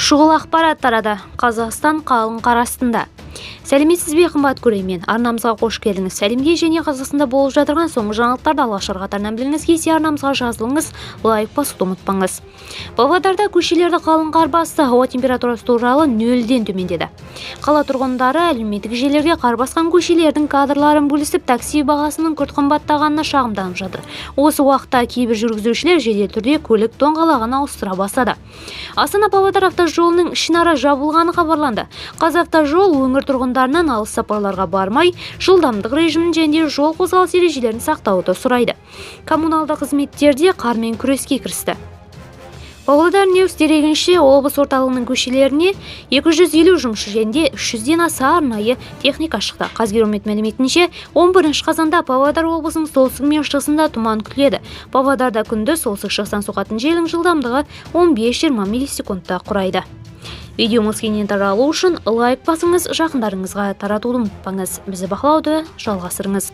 Шұғыл ақпарат тарады. Қазақстан қалың қар астында. Сәлеметсіз бе, қымбат көрермен! Арнамызға қош келдіңіз. Әлемде және Қазақстанда болып жатырған соңғы жаңалықтарды алғашқылар қатарынан білгіңіз келсе, арнамызға жазылыңыз, лайк басуды ұмытпаңыз. Павлодарда көшелерді қалың қар басты. Ауа температурасы туралы нөлден төмендеді. Қала тұрғындары әлеуметтік желілерде қар басқан көшелердің кадрларын бөлісіп, такси бағасының күрт қымбаттағанына шағымданып жатыр. Осы уақытта кейбір жүргізушілер жедел түрде көлік доңғалағын ауыстыра бастады. Астана – Павлодар автожолының ішінара жабылғаны хабарланды. «Қазавтожол» өңір тұрғындарынан алыс сапарларға бармай, жылдамдық режимін және жол қозғалыс ережелерін сақтауды сұрайды. Коммуналды қызметтерде қармен күреске кірісті. «Павлодар Ньюс» дерегінше, облыс орталығының көшелеріне 250 жұмысшы және 300-ден аса арнайы техника шықты. «Қазгидромет» мәліметінше, 11 қазанда Павлодар облысының солтүстігі мен шығысында тұман күтіледі. Павлодарда күндіз солтүстік шығыстан соғатын желдің жылдамдығы 15-20 миллисекундта құрайды. Видеомыз кеңінен таралу үшін лайк басыңыз, жақындарыңызға таратуды ұмытпаңыз. Бізді бақылауды жалғастырыңыз.